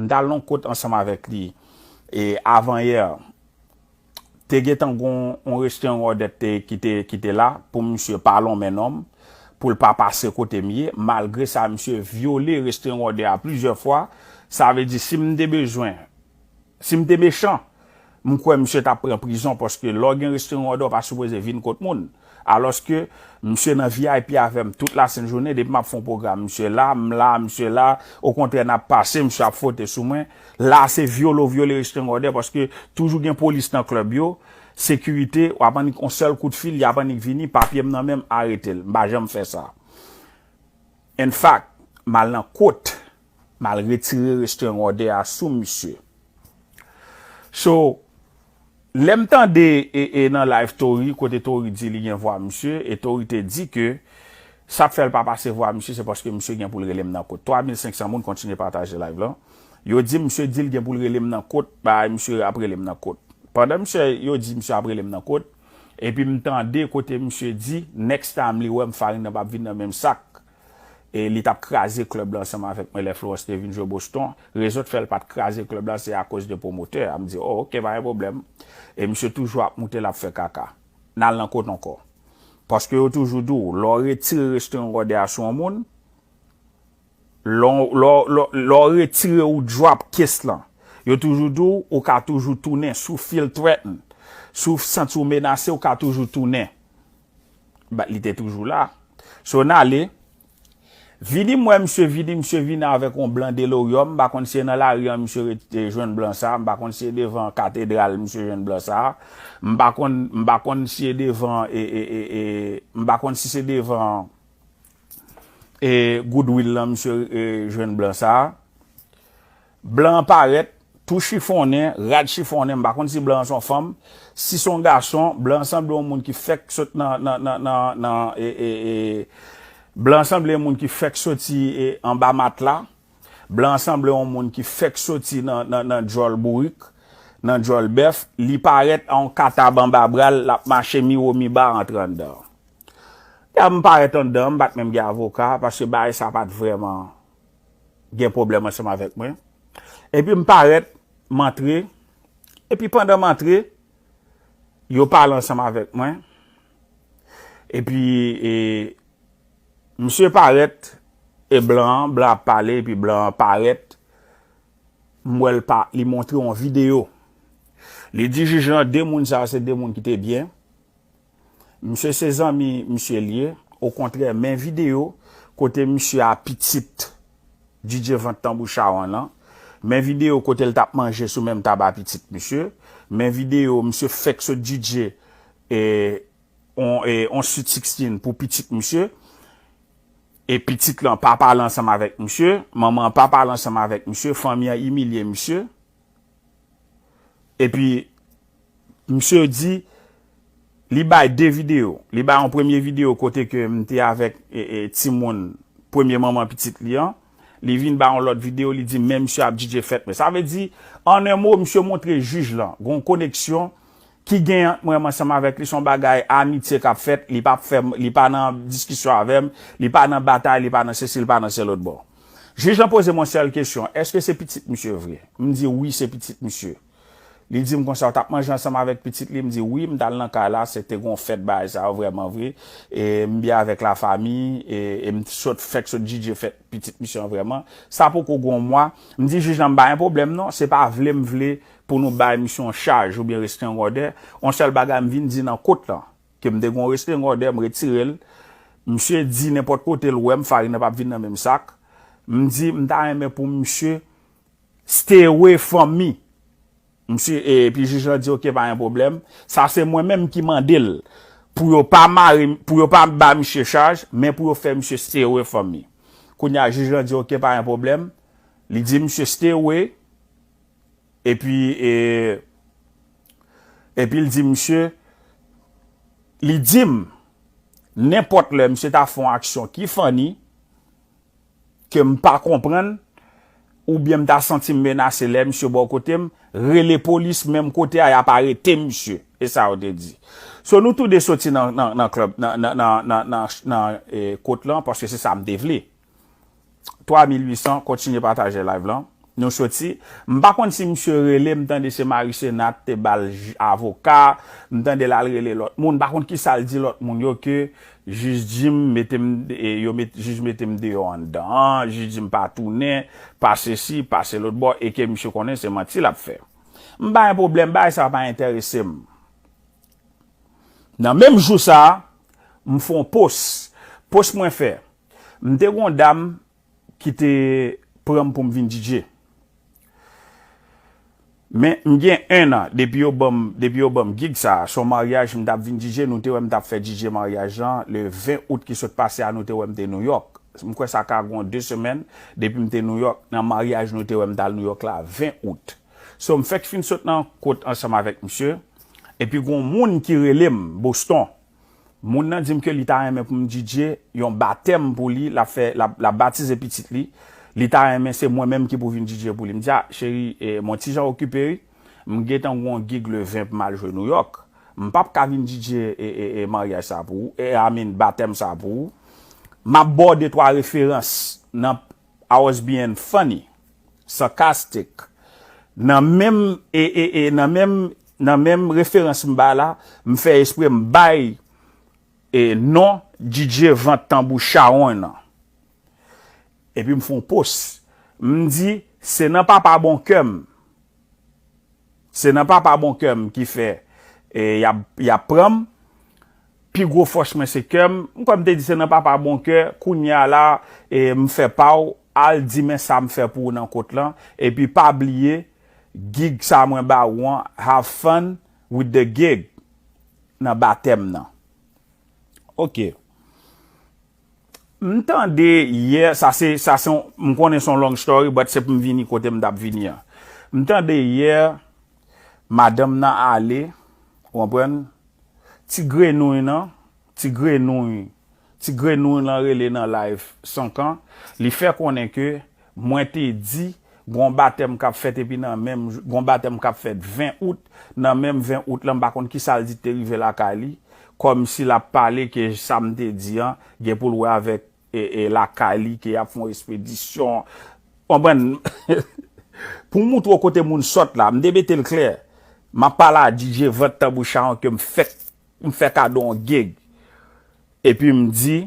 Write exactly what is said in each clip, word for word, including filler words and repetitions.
M t al nan kot ansanm avèk li e avanyè. Te gentan gon yon restoran Odette te, ki te, ki te la pou misye pa lonmen nonm, pou l pa pase kote m ye. Malgre sa, misye vyole restoran Odette a plizyè fwa. Sa vle di, si m te bezwen, si m te mechan, m kwè misye t ap pran prizon, paske lè w gen restoran Odette, w pa sipoze vin kot moun. Alòske, misye nan V I P avè m tout lasent jounen, depi m ap fè yon pwogram, misye la, m la, misye la, okontrè, n ap pase, misye ap fwote sou mwen. La, se vyole w vyole restoran Odette, paske toujou gen polis nan klèb yo, sekirite, w ap annik yon sèl kout fil, y ap annik vini, papye m nan men m, arete l. M pa janm fè sa. In fact, m al nan kot, m al retire restoran Odette a sou misye. So, lè m tande e, e nan live Tory, kote Tory di li gen vwa misye, e Tory te di ke sa k fè l pa pase vwa misye, se paske misye gen pou l rele m nan kot. Twa mil senk san moun kontinye pataje live lan. Yo di misye di l gen pou l rele m nan kot, bay misye ap rele m nan kot. Pandan misye, yo di misye ap rele m nan kot, epi m tande kote misye di, next time li wè m, farin nan p ap vin nan menm sak. E li t ap kraze klèb la ansanm avèk mwen lè Florence te vin jwe Boston. Rezon k fè l pa t kraze klèb la, se akoz de pwomotè a. M di, oh, ok, pa gen pwoblèm. E misye toujou ap moute, l ap fè kaka. N al nan kot ankò. Paske yo toujou di w, lè w retire restoran Odette a sou yon moun, lè w, lè w, lè w, lè w retire ou drop case lan, yo toujou di w, ou ka toujou tounen, si w feel threatened, si w santi w menase, ou ka toujou tounen. But li te toujou la. So, n ale. Vini m wè misye vini, misye vini avèk yon blan DeLorean. M pa konn si se nan lari an misye ret-, e, jwenn blan sa. M pa konn si se devan katedral misye jwenn blan sa. M pa konn, m pa konn si se devan, e, e, e, e, m pa konn si se devan, e, Goodwill lan misye, e, jwenn blan sa. Blan an parèt, tou chifonnen, rad chifonnen, m pa konn si blan an se yon fanm, si se yon gason, blan an sanble yon moun ki fèk sot nan, nan, nan, nan, nan, e, e, e, blan an sanble yon moun ki fèk soti, e, anba matla, blan an sanble yon moun ki fèk soti nan, nan, nan djòl bourik, nan djòl bèf, li parèt a yon katab anba bra l, l ap mache miwo miba antre anndan. Lè m parèt anndan, m pa t menm gen avoka, paske bagay sa pa t vrèman gen pwoblèm ansanm avèk mwen. Epi m parèt, m antre. Epi pandan m antre, yo pale ansanm avèk mwen. Epi, e, misye parèt, e blan an, blan ap pale, epi blan an parèt. M wè l pa, li montre yon videyo. Li di jij lan, de moun sa yo, se de moun ki te byen. Misye se zanmi misye l ye. Okontrè, men videyo kote misye a pitit D J Vant Tanbou Chawan lan. Men videyo kote l t ap manje sou menm tab a pitit misye. Men videyo misye fèk sot D J, e, on, e, on Sweet Sixteen pou pitit misye. E pitit lan pa pale ansanm avèk misye. Manman an pa pale ansanm avèk misye. Fanmi an imilye misye. Epi, misye di, li bay de videyo. Li bay yon premye videyo kote ke m te avèk, e, e, timoun, premye manman pitit li an. Li vin bay yon lòt videyo, li di men misye ap D J fèt mwen. Sa vle di, an en mo, misye montre jij lan, gon koneksyon ki gen ant mwen ansanm avèk li, se yon bagay amitye k ap fèt, li p ap fè m, li pa nan diskisyon avè m, li pa nan batay, li pa nan sesi, li pa nan se lòt bò. Jij lan poze m yon sèl kesyon, èske se pitit misye vre? M di wi, se pitit misye. Li di m konsa, ou t ap manje ansanm avèk pitit li? M di wi, m t al nan kay la, se te gon fèt bagay sa yo vrèman vre. E m byen avèk lafanmi, e, e m sot fèk sot D J fèt pitit misye an vrèman. Sa poko gon mwa. M di jij lan m pa gen pwoblèm non, se pa vle m vle pou nou bay misye yon chaj oubyen restoran Odette. Yon sèl bagay m vin di nan kot lan, ke m te gon restoran Odette, m retire l. Misye di nenpòt kote l wè m, farin nan p ap vin nan menm sak. M di, m ta renmen pou misye stay away from me. Misye, epi jij lan di, ok, pa gen pwoblèm. Sa se mwen menm ki mande l pou yo pa mare, pou yo pa ba misye chaj, men pou yo fè misye stay away from me. Kounye a, jij lan di, ok, pa gen pwoblèm. Li di misye stay away. Epi, e, epi l di misye, li di m, nenpòt lè misye ta fè yon aksyon ki funny, ke m pa konprann, oubyen m ta santi m menase lè misye bò kote m, rele polis, menm kote a, y ap arete misye. E sa yo te di. So, nou toude soti nan, nan, nan klèb, nan, nan, nan, nan, nan, nan, e, kot lan, paske se sa m te vle. Twa mil uit san, kontinye pataje live lan. Nou soti. M pa konn si misye rele, m tande se Marie Senat te ba l j- avoka, m tande l al rele lòt moun, m pa konn kisa l di lòt moun yo ke jij Jim mete m, e, yo met, jij mete m deyò anndan an, jij Jim pa tounen, pa sesi, pa se lòt bò, e ke misye konnen se manti l ap fè. M pa gen pwoblèm, bagay sa pa enterese m. Nan menm jou sa a, m fè yon pos. Pos mwen fè, m te gen yon dam ki te pran m pou m vin D J. Men m gen en an depi yo ban m, depi yo ban m gig sa a, se yon maryaj m t ap vin D J, nou te wè m t ap fè D J maryaj lan, le ven out ki sot pase a, nou te wè m te Nouyòk. M kwè sa ka gen de semèn depi m te Nouyòk, nan maryaj nou te wè m t al Nouyòk la, ven out. So, m fèk fin sot nan kont ansanm avèk misye, epi gon moun ki rele m, Boston. Moun nan di m ke li ta renmen pou m D J yon batèm pou li, l ap fè, l ap, l ap batize pitit li. Li ta renmen se mwen menm ki pou vin D J pou li. M di, a, cheri, e, mwen ti jan okipe, wi. M gentan gon gig le ven pou m al jwe Nouyòk. M p ap ka vin D J, e, e, e, maryaj sa pou ou, e, I mean, batèm sa pou ou. M ap ba w de twa referans nan I was being funny, sarcastic. Nan menm, e, e, e, nan menm, nan menm referans m ba la, m fè espre m bay, e, non D J Vant Tanbou Chawony nan. Epi m fè yon pos. M di, se nan papa bon kè m. Se nan papa bon kè m ki fè, e, y ap, y ap pran m. Pi gwo fòs mwen se kè m. M kwè m te di se nan papa bon kè. Kounye a la, e, m fè pa w. Al di men sa m fè pou ou nan kont lan. Epi pa bliye, gig sa mwen ba ou an, have fun with the gig nan batèm nan. Ok. M tande yè, sa se, sa se yon, m konnen se yon long story, but se pou m vini kote m t ap vini an. M tande yè, madanm nan ale, ou konprann? Ti grenouy nan, ti grenouy, ti grenouy lan rele nan live Sonkan, li fè konnen ke mwen te di, gon batèm k ap fèt epi nan menm jou, gon batèm k ap fèt ven out, nan menm ven out lan, m pa konn kisa l di te rive lakay li, kòmsi l ap pale ke sa m te di an, gen pou l wè avèk, e, e, lakay li, ke y ap fè yon espedisyon. Konprann? Pou m moutre w kote moun sòt la, m te mete l klè. M ap pale a D J Vant Tanbou Chawony ke m fèk, m fè kado yon gig. Epi m di,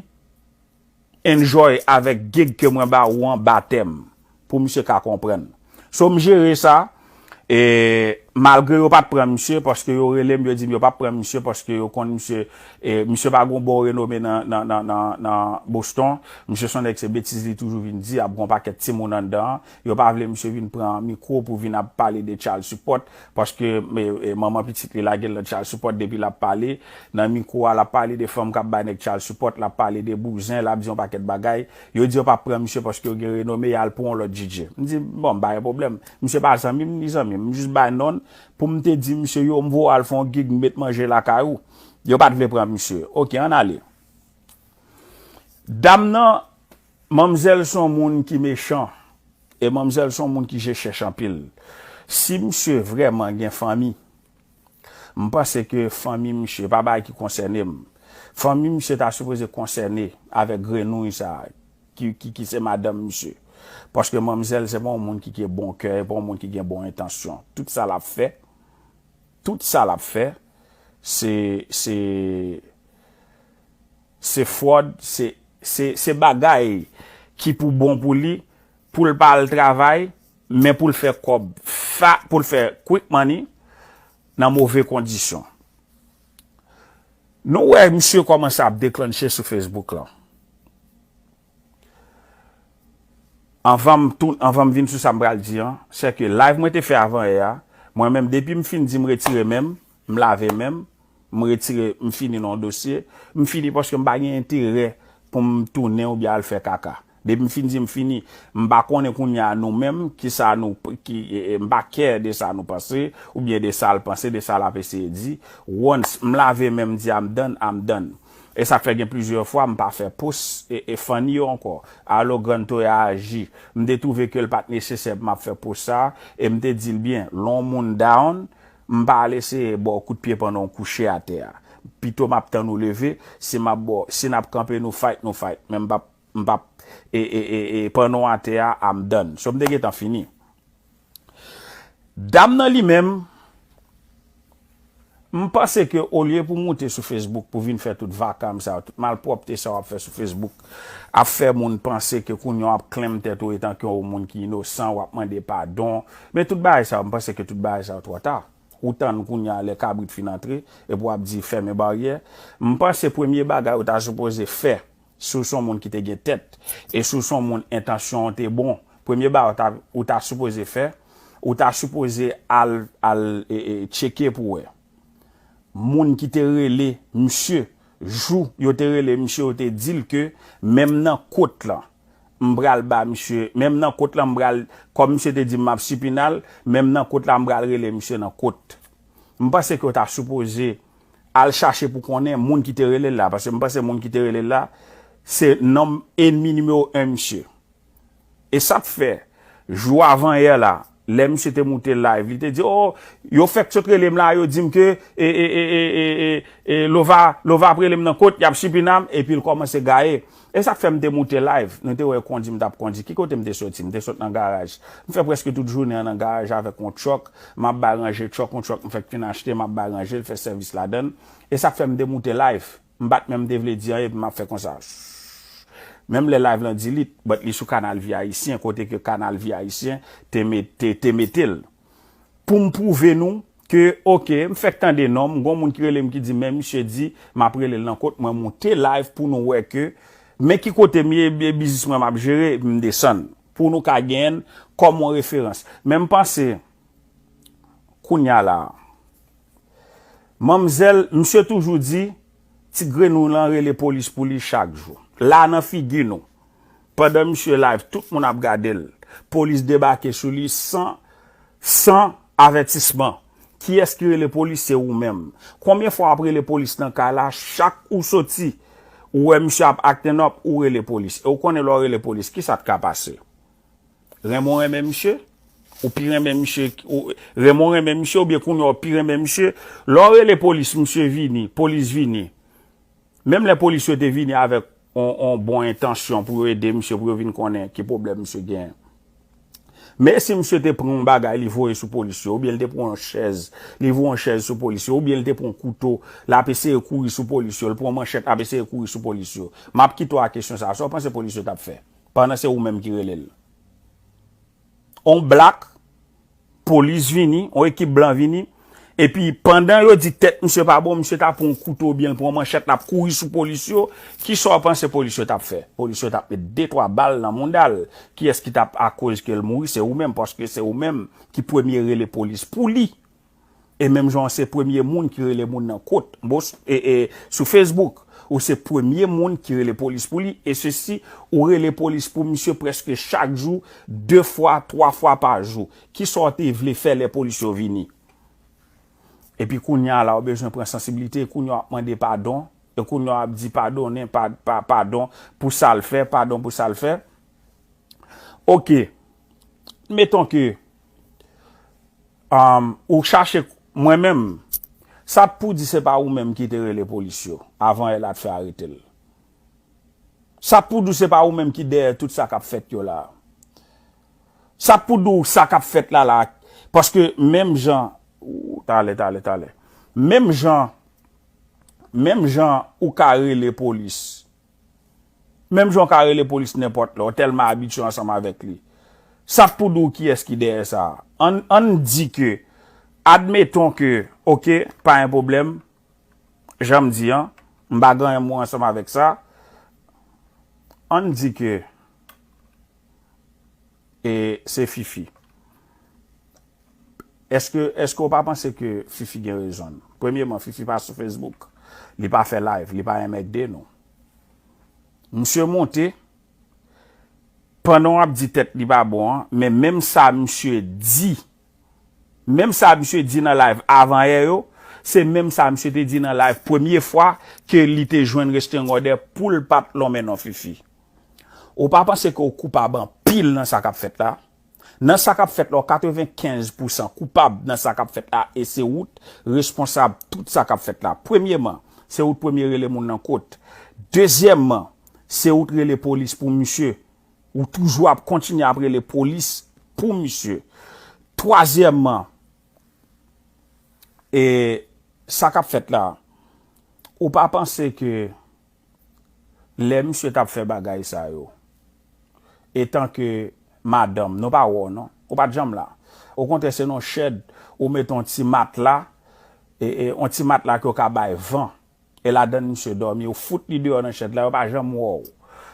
enjoy avèk gig ke mwen ba ou an batèm, pou misye ka konprann. So, m jere sa, e malgre yo pa t pran misye, paske yo rele m, yo di m yo p ap pran misye, paske yo konn misye, e misye pa gon bon renome nan, nan, nan, nan, nan Boston. Misye se yon nèg, se betiz li toujou vin di, ap gon pakèt timoun anndan an. Yo pa vle misye vin pran mikwo pou vin ap pale de child support, paske, e, e, manman pitit li lage l nan child support depi l ap pale. Nan mikwo a, l ap pale de fanm k ap bay nèg child support, l ap pale de bouzen, l ap di yon pakèt bagay. Yo di yo p ap pran misye paske yo gen renome, y al pou yon lòt D J. M di, bon, m pa gen pwoblèm. Misye pa zanmi m, ni zanmi m. M jis bay non l pou m te di misye, yo, m voye w al fè yon gig, m met manje lakay ou. Yo pa t vle pran misye. Ok, ann ale. Dam nan, manmzèl se yon moun ki mechan. E manmzèl se yon moun ki je chèch anpil. Si misye vrèman gen fanmi, m panse ke fanmi misye pa bagay ki konsène m. Fanmi misye ta sipoze konsène avèk grenouy sa a, ki, ki, ki se madanm misye. Paske manmzèl se pa yon moun ki gen bon kè, e pa yon moun ki gen bon entansyon. Tout sa l ap fè, tout sa l ap fè, se, se, se fwòd, se, se, se bagay ki pou bon pou li, pou l pa al travay, men pou l fè kòb fa, pou l fè quick money nan move kondisyon. Nou wè misye kòmanse ap deklanche sou Facebook lan. Anvan m tou, anvan m vin sou sa m pral di an, se ke live mwen te fè avan yè a, mwen menm depi m fin di m retire men m, m lave men m, m retire, m fini nan yon dosye, m fini paske m pa gen enterè pou m tounen oubyen al fè kaka. Depi m fin di m fini, m pa konnen kounye a nou menm, kisa nou, ki, e, e, m pa care de sa nou panse, oubyen de sa l panse, de sa l ap eseye di. Once m lave men m di I'm done, I'm done. E sa k fè gen plizyè fwa m pa fè post e, e fanni yo ankò. Alo Grann Toya aji. M te twouve ke l pa t nesesè pou m ap fè post sa, e m te di l byen, lè yon moun down, m pa al eseye ba w kout pye pandan w kouche atè a. Pito m ap tann ou leve, si m ap ba w, si n ap kanpe nou fight, nou fight. Men m p ap, m p ap, e, e, e, e, pandan w atè a, I'm done. So m te gentan fini. Dam nan li menm, m panse ke olye pou moute sou Facebook pou vin fè tout vakam sa yo, tout malpwòpte sa w ap fè sou Facebook, ap fè moun panse ke kounye a w ap klenm tèt ou etan ke yon moun ki inosan, w ap mande padon. Men tout bagay sa yo, m panse ke tout bagay sa yo twò ta. Ou tann kounye a lè kabrit fin antre, epi w ap di fèmen baryè. M panse premye bagay ou ta sipoze fè, si w se yon moun ki te gen tèt, e si w se yon moun entansyon w te bon, premye bagay ou ta, ou ta sipoze fè, ou ta sipoze al, al e, e, tcheke pou wè. Moun ki te rele misye, jou yo te rele misye, yo te di l ke menm nan kot lan, m pral ba misye, menm nan kot lan, m pral, kòm misye te di m, m ap sipinal, menm nan kot la, m pral rele misye nan kot. M panse ke w ta sipoze al chache pou konnen moun ki te rele l la, paske m panse moun ki te rele l la, se nonm enmi nimewo en misye. E sa k fè, jou avan yè la, lè misye te moute live, li te di, "Oh, yo fèk sot rele m la, yo di m ke, e, e, e, e, e, e, e, Lova, Lova ap rele m nan kot, y ap sipinam," epi l kòmanse gaye. E sa k fè m te moute live, nou te wè kondi m t ap kondi. Ki kote m te soti? M te sot nan garaj. M fè prèske tout jounen an nan garaj avèk yon truck, m ap bay ranje truck, yon truck m fèk fin achte, m ap bay ranje l, fè sèvis ladan l. E sa k fè m te moute live. M pa t menm te vle di anyen, epi m ap fè konsa. Menm lè live lan delete, but li sou Kanal Vi Ayisyen, kote ke Kanal Vi Ayisyen te met-, te, te mete l. Pou m pwouve nou ke, oke, m fèk tande non m, gon moun ki rele m ki di, "Men misye di, m ap rele l nan kot," mwen moute live pou nou wè ke, men ki kote m ye, e biznis mwen m ap jere, epi m desann. Pou nou ka genyen l kòm yon referans. Men m panse, kounye a la, manmzèl, misye toujou di, ti grenn ou lan rele polis pou li chak jou. La nan figi nou. Pandan misye live, tout moun ap gade l. Polis debake sou li san, san avètisman. Kiyès ki rele polis? Se ou menm. Konbyen fwa w ap rele polis nan kay la? Chak ou soti, ou wè misye ap acting up, ou rele polis. E ou konnen lè w rele polis, kisa t ka pase? Renmen w renmen misye? Ou pi renmen misye, ou, renmen w renmen misye, oubyen kounye a w pi renmen misye? Lè w rele polis, misye vini, polis vini. Menm lè polis yo te vini avèk on, on bon entansyon pou yo ede misye, pou yo vin konnen ki pwoblèm misye genyen. Men si misye te pran yon bagay, li voye sou polis yo, oubyen li te pran yon chèz, li voye yon chèz sou polis yo, oubyen li te pran yon kouto, l ap eseye kouri sou polis yo, li pran yon manchèt, l ap eseye kouri sou polis yo. M ap kite w ak kesyon sa a. Sa w panse polis yo t ap fè? Pandan se ou menm ki rele l. On black, polis vini, on ekip blan vini, epi pandan yo di tèt misye pa bon, misye ta pran yon kouto oubyen l pran yon manchèt, l ap kouri sou polis yo, kisa w panse polis yo t ap fè? Polis yo t ap met de twa bal nan mouda l. Kiyès ki t ap akoz ke l mouri? Se ou menm, paske se ou menm ki premye rele polis pou li. E menm jan w se premye moun ki rele moun nan kot, bon, s-, e, e, sou Facebook, ou se premye moun ki rele polis pou li, e sesi, ou rele polis pou misye prèske chak jou, de fwa, twa fwa pa jou. Kisa w te vle fè lè polis yo vini? Epi kounye a la, w bezwen pran sansiblite, kounye a w ap mande padon, e kounye a w ap di padonnen, pa, pa, padon pou sa l fè, padon pou sa l fè. Oke, meton ke, um, ou chache, mwen menm, sa pou di se pa ou menm ki te rele polis yo, avan yè la t fè arete l. Sa pou di se pa ou menm ki dèyè tout sa k ap fèt yo la. Sa pou di w sa k ap fèt la la, paske menm jan, ou, talè, talè, talè. Menm jan, menm jan ou ka rele polis, Menm jan w ka rele polis nenpòt lè, w tèlman abitye ansanm avèk li. Sa pou di w kiyès ki dèyè sa a. Ann, ann di ke, admeton ke, oke, pa gen pwoblèm, jan m di an, m pa gen anyen m wè ansanm avèk sa. Ann di ke, e se Fifi. Èske, èske w pa panse ke Fifi gen rezon l? Premyeman, Fifi pa sou Facebook. Li pa fè live, li pa enmègde nou. Misye monte, pandan w ap di tèt li pa bon an, men menm sa misye di, menm sa misye di nan live avan yè yo, se menm sa misye te di nan live premye fwa ke li te jwenn restraining order pou l pa t lonmen non Fifi. Ou pa panse ke w koupab anpil nan sa k ap fèt la? Nan sa k ap fèt la, w katrevenkenz pousan koupab nan sa k ap fèt la, e se ou t responsab tout sa k ap fèt la. Premyeman, se ou t premye rele moun nan kot. Dezyèmman, se ou t rele polis pou misye. Ou toujou ap kontinye ap rele polis pou misye. Twazyèmman, E sa k ap fèt la, ou pa panse ke lè misye t ap fè bagay sa yo, etanke madanm, nou pa wè w non, ou pa t janm la. Okontrè, se nan yon chèd, ou mete yon ti matla, e, e, yon ti matla ke w ka bay van, e ladann misye dòmi, ou fout li deyò nan chèd la, yo pa janm wè w.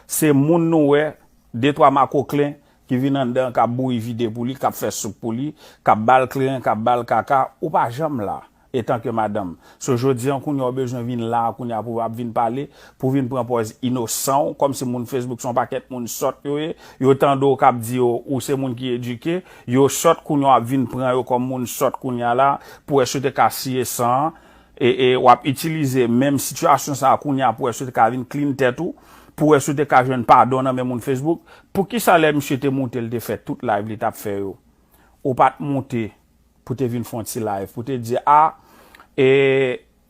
Se moun nou wè, de twa makoklen ki vin anndan, k ap bouyi vide pou li, k ap fè soup pou li, k ap ba l kleren, k ap ba l kaka, ou pa janm la. Etanke madanm. So, jodi an, kounye a w bezwen vin la, kounye a pou w ap vin pale, pou w vin pran pòz inosan w, kòmsi moun Facebook se yon pakèt moun sòt yo ye, yo tande w k ap di yo, ou se moun ki edike, yo sòt, kounye a w ap vin pran yo kòm moun sòt kounye a la, pou wè si w te ka siye san an, e, e w ap itilize menm sitiyasyon sa a kounye a pou wè si w te ka vin clean tèt ou, pou wè si w te ka jwenn padon nan men moun Facebook. Poukisa lè misye te moute, l te fè tout live li t ap fè yo, ou pa t moute pou te vin fè yon ti live, pou te di, a, e,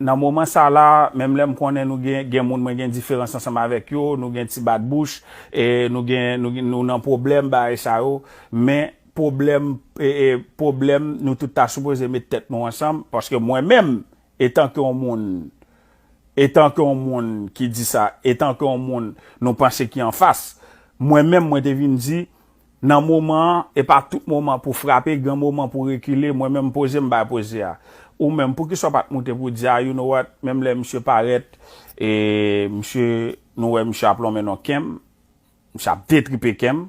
nan moman sa la, menm lè m konnen nou gen, gen moun mwen gen diferans ansanm avèk yo, nou gen ti bat bouch, e, nou gen, nou, gen- nou nan pwoblèm, bagay sa yo, men pwoblèm, e, e, pwoblèm, nou tout ta sipoze met tèt nou ansanm, paske mwen menm, etanke yon moun, etanke yon moun ki di sa, etanke yon moun nou panse ki anfas, mwen menm, mwen te vin di, nan moman an, e pa tout moman pou frape, gen moman pou rekile, mwen menm poze m bay poze a. Ou menm, poukisa w pa t moute pou di, a, you know what, menm lè misye parèt, e misye, nou wè misye ap lonmen nan kenm, misye ap detripe kenm,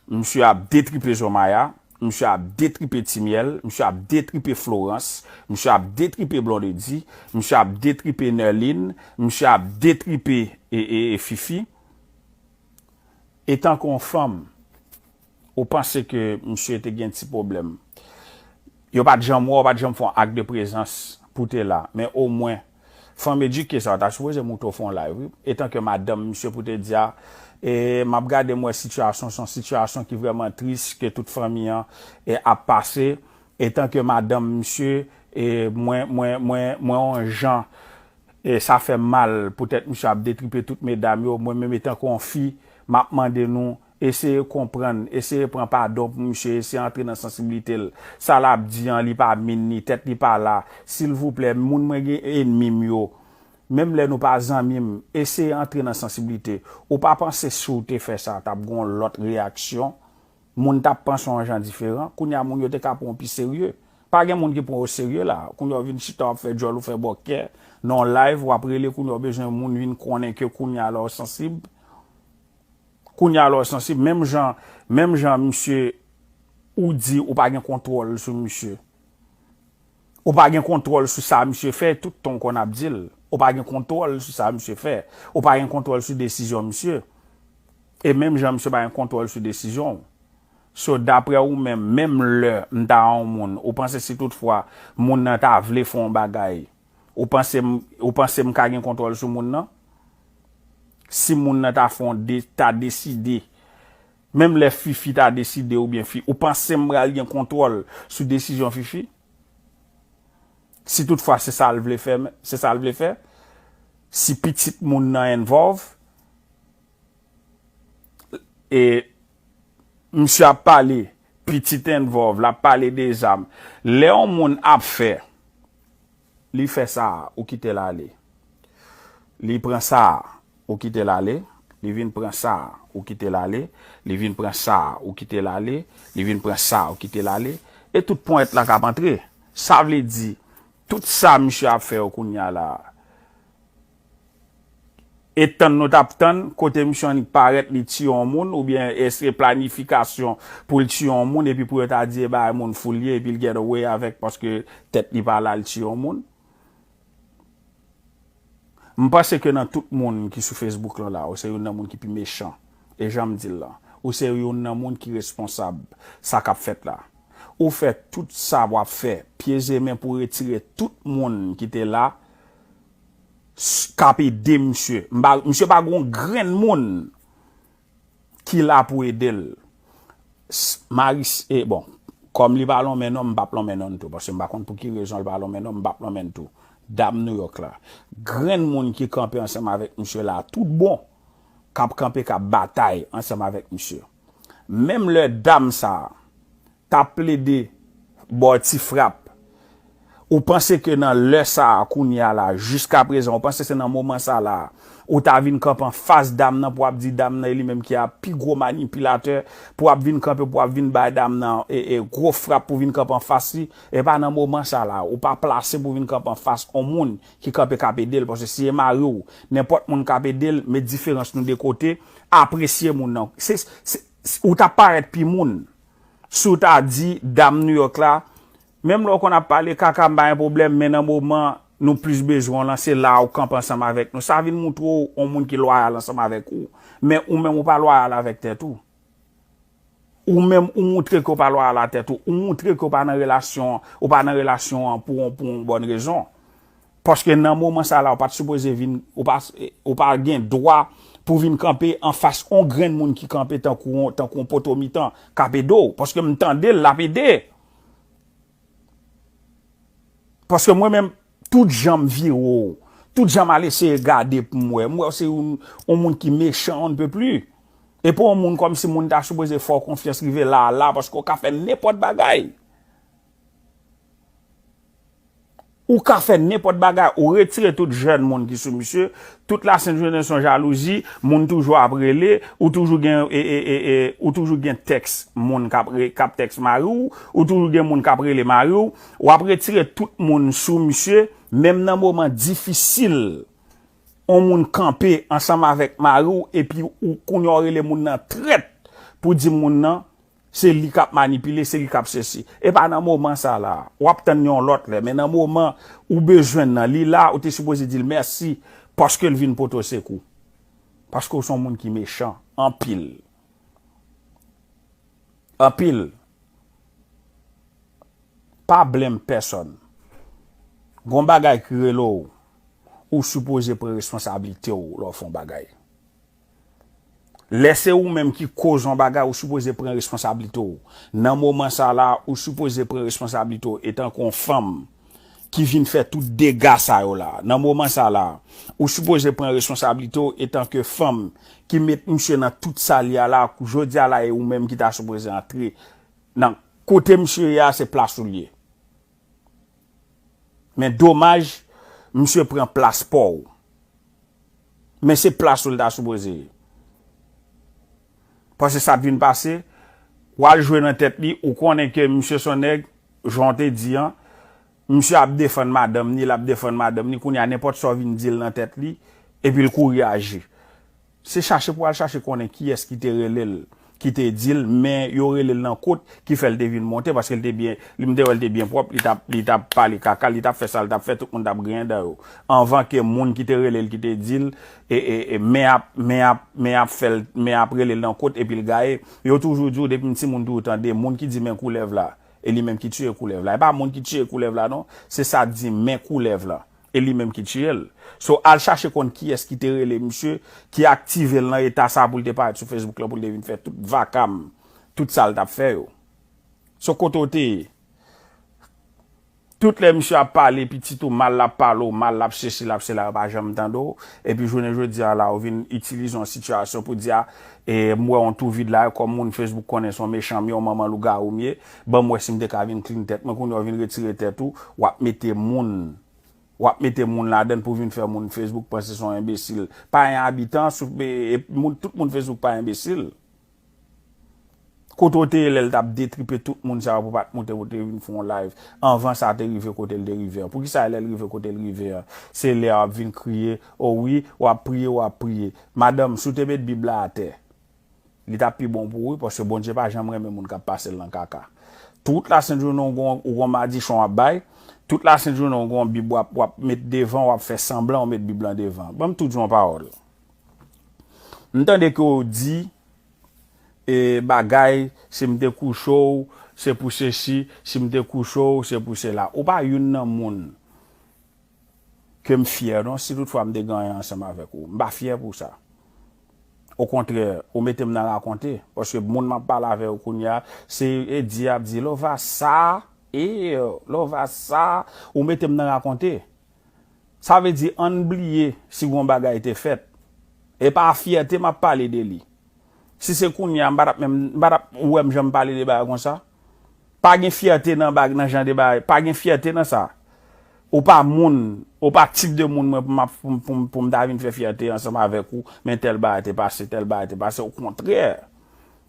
misye ap detripe Zomaya, misye ap detripe Timyèl, misye ap detripe Florence, misye ap detripe Blondedy, misye ap detripe Nerline, misye ap detripe e, e, e Fifi. Etanke yon fanm, ou panse ke misye te gen ti pwoblèm. Yo pa t janm wè w, pa t janm fè yon ak de prezans pou te la. Men omwen, fanm edike sa, w ta sipoze moute w fè yon live, wi. Etanke madanm misye pou te di a, e m ap gade m wè sitiyasyon, se yon sitiyasyon ki vrèman tris ke tout fanmi an e ap pase. Etanke madanm misye, e mwen, mwen, mwen, mwen yon jan, e sa fè m mal, poutèt misye ap detripe tout medam yo, mwen menm etanke yon fi, m ap mande nou, eseye konprann, eseye pran padon pou misye, eseye antre nan sansiblite l. Sa l ap di an, li pa min li, tèt li pa la. Silvouplè, moun mwen gen, enmi m yo, menm lè nou pa zanmi m, eseye antre nan sansiblite. Ou pa panse si w te fè sa, t ap gen yon lòt reyaksyon? Moun t ap panse yon jan diferan. Kounye a, moun yo te ka pran w pi serye. Pa gen moun ki pran w serye la. Kounye a, w vin chita, w ap fè djòl, ou fè bòkè. Nan yon live, w ap rele, kounye a, w bezwen moun vin konnen ke kounye a la w sansib. Kounye a la w sansib. Menm jan, menm jan misye, ou di ou pa gen kontwòl sou misye. Ou pa gen kontwòl sou sa misye fè, tout tan w konn ap di l. Ou pa gen kontwòl sou sa misye fè. Ou pa gen kontwòl sou desizyon misye. E menm jan misye pa gen kontwòl sou desizyon w. So, daprè ou menm, menm lè m ta yon moun, ou panse si toutfwa moun nan ta vle fè yon bagay, ou panse m, ou panse m ka gen kontwòl sou moun nan? Si moun nan ta fè yon de, ta deside, menm lè Fifi ta deside oubyen Fi, ou panse m pral gen kontwòl sou desizyon Fifi? Si toutfwa se sa l vle fè, se sa l vle fè, si pitit moun nan envòv, e misye ap pale, pitit envòv, l ap pale de zam. Lè yon moun ap fè, li fè sa, ou kite l ale. Li pran sa, ou kite l ale. Li vin pran sa, ou kite l ale. Li vin pran sa, ou kite l ale. Li vin pran sa, ou kite l ale. E tout ponyèt la k ap antre. Sa vle di, tout sa misye ap fè yo kounye a la, e tann nou t ap tann, kote misye annik parèt, li tiye yon moun, oubyen e se planifikasyon pou l tiye yon moun, epi pou yo ta di, e bay moun fou l ye, epi l get away avèk, paske tèt li pa la, l tiye yon moun? M panse ke nan tout moun ki sou Facebook lan la, ou se youn nan moun ki pi mechan. E jan m di l lan, ou se youn nan moun ki responsab sa k ap fèt la. Ou fè tout sa w ap fè, pye e men pou retire tout moun ki te la, s- k ap ede misye. M pa, misye pa gon grenn moun ki la pou ede l. S- Maris, e bon, kòm li pa lonmen non, m p ap lonmen non l tou, paske m pa konn pou ki rezon l pa lonmen non, m p ap lonmen l tou. Dam Nouyòk la. Grenn moun ki kanpe ansanm avèk misye la, tout bon, k ap kanpe, k ap batay ansanm avèk misye. Menm lè dam sa a t ap plede ba w ti frap, Ou panse ke nan lè sa a, kounye a la, jiskaprezan, ou panse se nan moman sa la, ou ta vin kanpe anfas dam nan pou ap di dam nan e li menm ki a pi gwo manipilatè, pou ap vin kanpe, pou ap vin bay dam nan e, e gwo frap pou vin kanpe anfas li? E pa nan moman sa la, ou pa plase pou vin kanpe anfas on moun ki kanpe k ap ede l, paske si e mari w, nenpòt moun k ap ede l, met diferans nou de kote, apresye moun nan. Se, se, se, ou t ap parèt pi moun si w ta di dam New York la, menm lè w konn ap pale kaka, m pa gen pwoblèm, men nan moman nou plis bezwen w lan, se la ou kanpe ansanm avèk nou. Sa vin moutre w yon moun ki lwayal ansanm avèk ou. Men ou menm ou pa lwayal avèk tèt ou. Ou menm ou moutre ke w pa lwayal a tèt ou. Ou moutre ke w pa nan relasyon, ou pa nan relasyon an pou, pou yon bòn rezon. Paske nan moman sa la, ou pa t sipoze vin, ou pa, ou pa gen dwa pou vin kanpe anfas on grenn moun ki kanpe tankou, tankou yon poto mitan k ap ede w. Paske m tande l, l ap ede. Paske mwen menm, tout jan m vire w, tout jan m al eseye gade pou m wè, m wè w se yon, yon moun ki mechan on ne peut plus. E pou yon moun kòmsi moun ta sipoze fè w konfyans rive la a la, paske w ka fè nenpòt bagay. Ou ka fè nenpòt bagay, ou retire tout jèn moun ki sou misye, tout lasent jounen se yon jalouzi, moun toujou ap rele, ou toujou gen, e, e, e, e, ou toujou gen tèks moun k ap re-, k ap tèks mari w, ou toujou gen moun k ap rele mari w, w ap retire tout moun sou misye, menm nan moman difisil, on moun kanpe ansanm avèk mari w, epi ou kounye a w rele moun nan trèt pou di moun nan, se li k ap manipile, se li k ap sesi. E pa nan moman sa la. W ap tann yon lòt lè, men nan moman ou bezwen l nan, li la, ou te sipoze di l mèsi paske l vin pote w sekou. Paske w se yon moun ki mechan, anpil. Anpil. Pa blenm pèsòn. Gon bagay ki rele w, ou sipoze pran responsablite w lè w fè yon bagay. Lè se ou menm ki koz yon bagay, ou sipoze pran responsablite w. Nan moman sa la, ou sipoze pran responsablite w etanke yon fanm ki vin fè tout dega sa yo la. Nan moman sa la, ou sipoze pran responsablite w etanke fanm ki met misye nan tout sa l ye a la, jodi a la e ou menm ki ta sipoze antre nan kote misye ye a, se plas ou l ye. Men domaj, misye pran plas pa w. Men se plas ou l ta sipoze ye. Paske sa k vin pase, w al jwe nan tèt li, ou konnen ke misye se yon nèg, jan w te di an, misye ap defann madanm ni, l ap defann madanm ni, kounye a nenpòt sa w vin di l nan tèt li, epi l kouri aji. Se chache pou al chache konnen kiyès ki te rele l, ki te di l, men yo rele l nan kot ki fè l te vin monte, paske l te byen, li m te wè l te byen pwòp, li t ap, li t ap pale kaka, li t ap fè sa l t ap fè, tout moun t ap griyen dan yo. Anvan ke moun ki te rele l ki te di l, e, e, e, men ap, men ap, men ap fè l, men ap rele l nan kot, epi l gaye. Yo toujou di w, depi m timoun toujou tande, moun ki di men koulèv la, e li menm ki tiye koulèv la. E pa moun ki tiye koulèv la, non, se sa k di men koulèv la. E li menm ki tiye l. So, al chache konn kiyès ki te rele misye, ki aktive l nan eta sa pou l te parèt sou Facebook lan, pou l te vin fè tout vakam, tout sa l t ap fè yo. So, kote w te ye? Tout lè misye ap pale pitit ou mal, l ap pale w mal, l ap sesi, l ap sela, yo pa janm tande w. Epi jounen jodi a la, ou vin itilize yon sitiyasyon pou di a, e, m wè yon tou vid la, kòm moun Facebook konnen se yon mechan m ye, yon manman lougawou m ye, ban m wè si m te ka vin clean tèt mwen, kounye a w vin retire tèt ou, w ap mete moun W ap mete moun ladann pou vin fè moun Facebook panse se yon enbesil. Pa yon abitan, sou, e, e, moun, tout moun Facebook pa enbesil. Kote w te ye lè l t ap detripe tout moun sa yo pou pa t montre w te vin fè yon live? Anvan sa te rive kote l te rive an. Poukisa lè l rive kote l rive an, se lè w ap vin kriye, o wi, w ap priye, w ap priye? Madanm, si w te met Bib la atè, li t ap pi bon pou ou, wi, paske Bondye pa janm renmen moun k ap pase l nan kaka. Tout lasent jounen w gon, ou gon madichon w ap bay, tout lasent jounen w gon Bib w ap, w ap met devan, w ap fè sanblan w met Bib lan devan. Ban m tou di w yon pawòl. M tande ke w di, e, bagay, si m te kouche w, se pou sesi, si m te kouche w, se pou sela. Ou pa youn nan moun ke m fyè non, si toutfwa m te gen anyen ansanm avèk ou. M pa fyè pou sa. Okontrè, ou mete m nan rakonte, paske moun m ap pale avè yo kounye a, se e di ap di, Lova sa, e, Lova sa, ou mete m nan rakonte. Sa vle di, ann bliye si gon bagay te fèt. E pa fyète m ap pale de li. Si se kounye a, m pa t ap menm, m pa t ap wè m janm pale de bagay konsa. Pa gen fyète nan bag-, nan jan de bagay. Pa gen fyète nan sa. Ou pa moun, ou pa tip de moun mwen pou m ap, pou m, pou m, pou m ta vin fè fyète ansanm avèk ou, men tèl bagay te pase, tèl bagay te pase. Okontrè,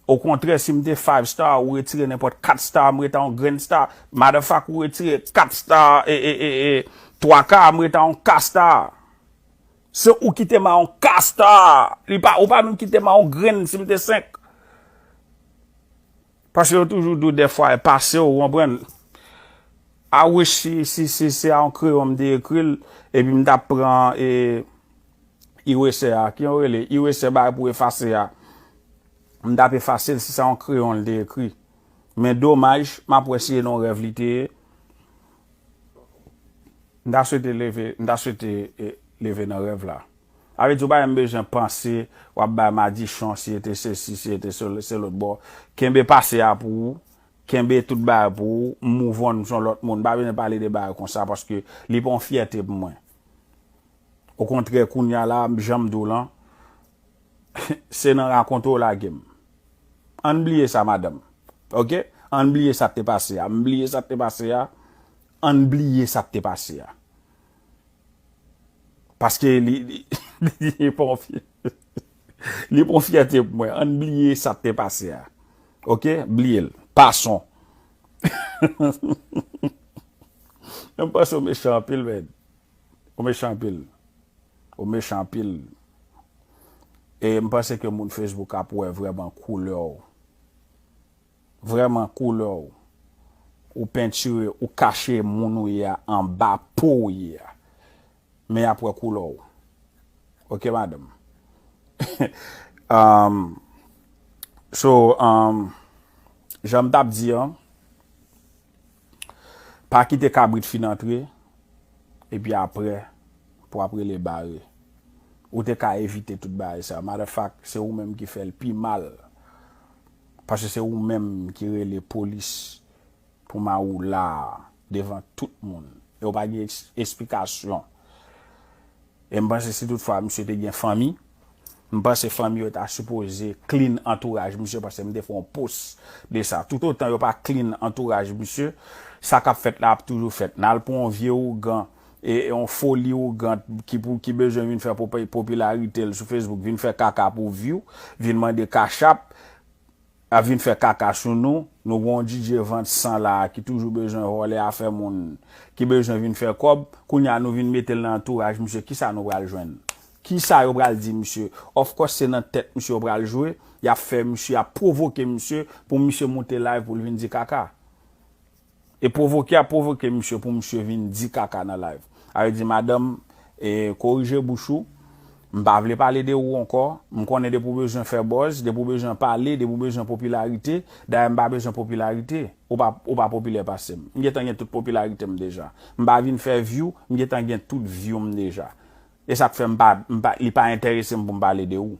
okontrè, si m te five star, ou retire nenpòt kat star, m rete a yon grenn star. Motherfucker, ou retire kat star, e, e, e, e, twa ka, m rete a yon ka star. Se ou kite m a yon ka star. Li pa, ou pa menm kite m a yon grenn si m te senk. Paske yo toujou di w dèfwa e pase w, ou konprann? I wish si, si, si se a yon kreyon m te ekri l, epi m t ap pran e, iresè a, ki yon rele, iresè bagay pou efase a. M t ap efase l si se a yon kreyon l te ekri. Men domaj, m ap wè si se nan yon rèv li te ye. M ta swete leve, m ta swete e, leve nan rèv la. Sa vle di ou pa menm bezwen panse w ap bay madichon si e te sesi, si e te se, se lòt bò. Kenbe pase a pou ou, kenbe tout bagay pou ou, move on, m se yon lòt moun. M pa bezwen pale de bagay konsa paske li pa yon fyète pou mwen. Okontrè, kounye a la, jan m di w lan, se nan rakonte w lage m. Ann bliye sa, madanm. Oke? Ann bliye sa k te pase a. M bliye sa k te pase a. Ann bliye sa k te pase a. Paske li, li, li pa yon fye-, li pa yon fyète pou mwen. Ann bliye sa k te pase a. Oke? Bliye l. Pason. M panse w mechan anpil, men. Ou mechan anpil. Ou mechan anpil. E m panse ke moun Facebook ap wè vrèman koulè w. Vrèman koulè w. Ou pentire, ou kache moun ou ye a anba po ou ye a. Men y ap wè koulè w. Oke, madanm? Um, so, um, jan m t ap di an, pa kite kabrit fin antre, epi apre, pou ap rele bare. Ou te ka evite tout bagay sa. Matter of fact, se ou menm ki fè l pi mal. Paske se ou menm ki rele polis pou m a ou la a, devan tout moun. E ou pa gen eks-, eksplikasyon. E m panse si tout fwa misye te gen fanmi, m panse fanmi yo ta sipoze clean antouraj misye, paske m te fè yon post de sa. Toutotan yo pa clean antouraj misye, sa k ap fèt la ap toujou fèt. N al pran yon vye ougan, e, e yon foli ougan ki pou, ki bezwen vin fè popi-, popilarite l sou Facebook, vin fè kaka pou view, vin mande cash app, ap vin fè kaka sou nou. Nou gen yon D J vant san la a ki toujou bezwen vòlè afè moun, ki bezwen vin fè kòb. Kounye a nou vin mete l nan antouraj misye. Kisa nou pral jwenn? Kisa yo pral di misye? Of course, se nan tèt misye yo pral jwe. Y ap fè misye, y ap pwovoke misye pou misye moute live pou l vin di kaka. E pwovoke y ap pwovoke misye pou misye vin di kaka nan live. Sa vle di, madanm, e, korije bouch ou. M pa vle pale de ou ankò. M konnen depi w bezwen fè buzz, depi w bezwen pale, depi w bezwen popilarite. Dayè, m pa bezwen popilarite. Ou pa, ou pa popilè pase m. M gentan gen tout popilarite m deja. M pa vin fè view, m gentan gen tout view m deja. E sa k fè m pa, m pa, li pa enterese m pou m pale de ou.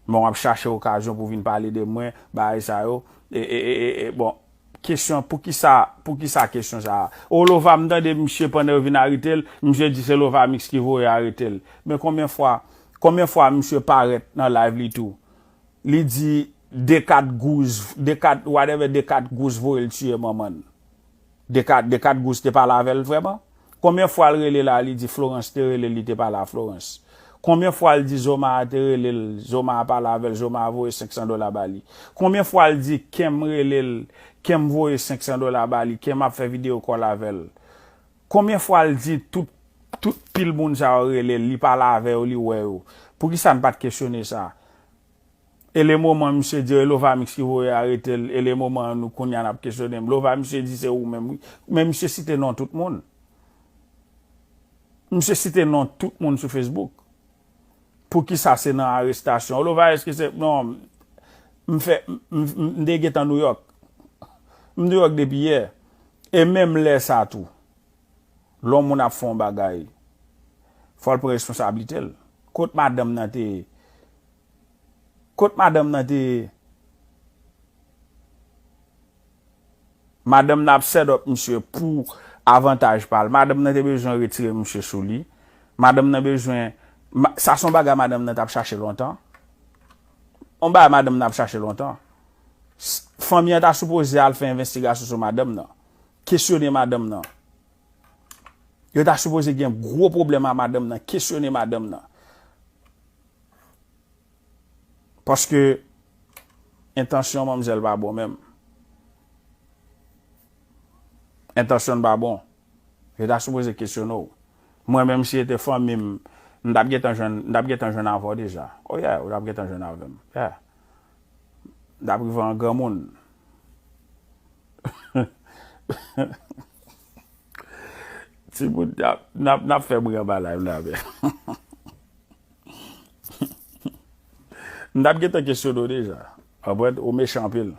Bon, w ap chache okazyon pou vin pale de mwen, bagay sa yo. E, e, e, e, e, bon, kesyon, poukisa, poukisa kesyon sa a? O Lova, m tande misye pandan yo vin arete l, misye di se Lova Mix ki voye arete l. Men konbyen fwa, konbyen fwa misye parèt nan live li tou? Li di de kat gouz, de kat, whatever, de kat gouz voye l tiye manman l. De kat, de kat gouz te pale avè l vrèman? Konbyen fwa l rele la, li di Florence te rele l, li te pale a Florence? Konbyen fwa l di Zoma a te rele l, Zoma a pale avè l, Zoma a voye senk san dola ba li? Konbyen fwa l di Kem rele l, Kem voye senk san dola ba li, Kem ap fè video call avè l? Konbyen fwa l di tout, tout pil moun sa yo rele l, li pale avè yo, li wè yo? Poukisa n pa t kesyone sa? E le moman misye di, e Lova Mix ki voye arete l, e le moman nou kounye a n ap kesyone m. Lova, misye di se ou menm, wi. Men misye site non tout moun. Misye site non tout moun sou Facebook. Poukisa se nan arestasyon? Lova, èske se, non, m fè, m, m, m te gentan Nouyòk. M Nouyòk depi yè. E menm lè sa tou. Lè yon moun ap fè yon bagay, fò l pran responsablite l. Kot madanm nan te ye? Kot madanm nan te ye? Madanm nan ap set up misye pou avantaj pa l. Madanm nan te bezwen retire misye sou li. Madanm nan bezwen, ma-, sa se yon bagay madanm nan t ap chache lontan. Yon bagay madanm nan ap chache lontan. S-, fanmi an ta sipoze al fè envestigasyon sou madanm nan. Kesyone madanm nan. Yo ta sipoze gen gwo pwoblèm a madanm nan, kesyone madanm nan. Paske entansyon manmzèl pa bon menm. Entansyon n pa bon. Yo ta sipoze kesyone w. Mwen menm si se te fanmi m, m t ap gentan jwenn, m t ap gentan jwenn avè w deja. Oh yeah, ou t ap gentan jwenn avè m. Yeah. M t ap rive an granmoun. Timoun, n ap, n ap, n ap fè bri anba live la, men. M t ap gentan kesyone w deja. Konprann? Ou mechan anpil.